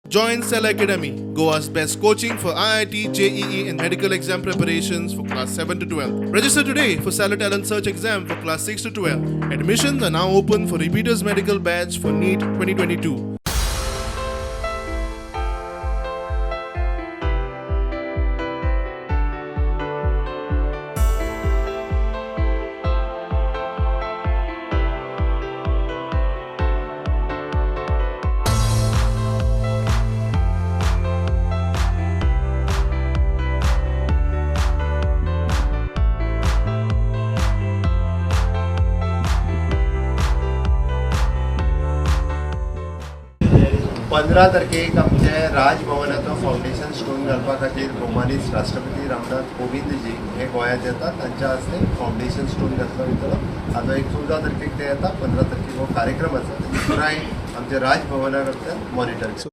Join Cell Academy, Goa's best coaching for IIT, JEE, and medical exam preparations for class 7 to 12. Register today for Cellar Talent Search exam for class 6 to 12. Admissions are now open for repeaters medical batch for NEET 2022. पंदरा तारखेक आमचे राजभवनाचो foundation stone घालपा खातीर भोवमानीत राष्ट्रपती रामनाथ कोविंदजी हे गोंयांत येतात. तांच्या हस्ते फावंडेशन स्टोन घातलो वयतलो. आतां एक 14 तारखेक ते येता, 15 तारखेक हो कार्यक्रम आसा. पुराय आमच्या राजभवना कडल्यान मॉनिटर.